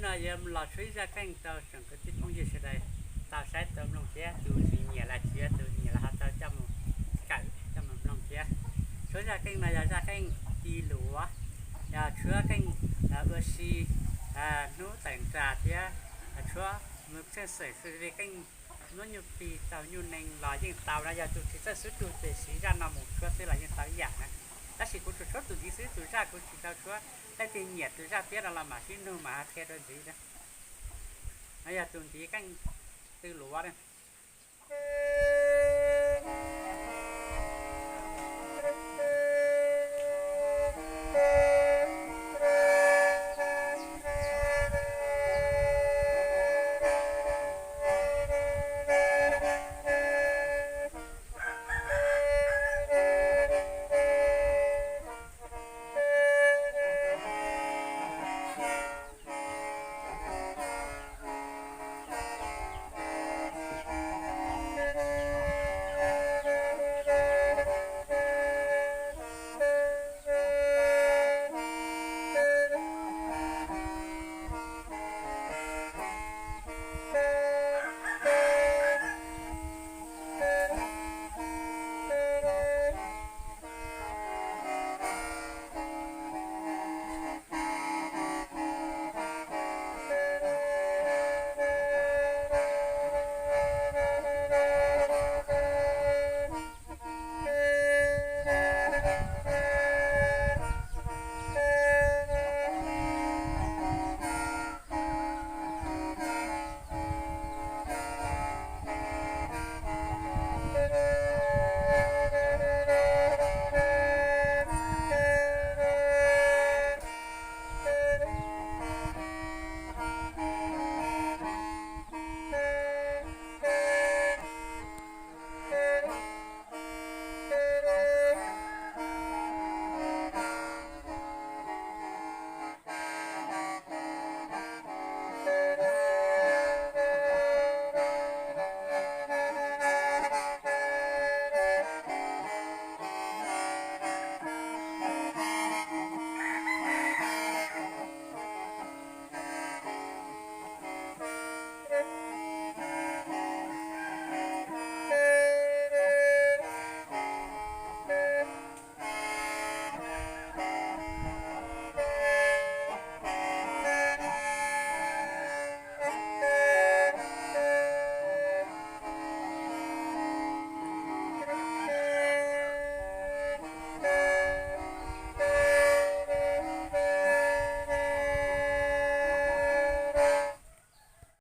No yuav los tshuab ib zaj qeej rau tsoom kwv tij phooj ywg sawv daws tau saib tau mloog thiab, tus tsis nyiam los tsis, tus nyiam los ho tau coj mus kawm coj mus mloog thiab. Tshuab zaj qeej no yog zaj qeej ti luav, yog tshuab qeej ua si hnub tawm nras thiab tshuab mus txheej xeem xws li qeej muab nyuj plig taug nyuj nees los yeej tau na, yog tus tsis txawj xub tug ces siv zaj no mus tshuab xwb los yeej tau ib yam na. Tab sis kuv tsuas tshuab tus ntxiv xwb, tus zaj kuv tsis tau tshuab, leej twg nyiam tus zaj tiab no los mam sib nug mam qhia rau ntxiv. No yog tus ntxiv qeej ti luav.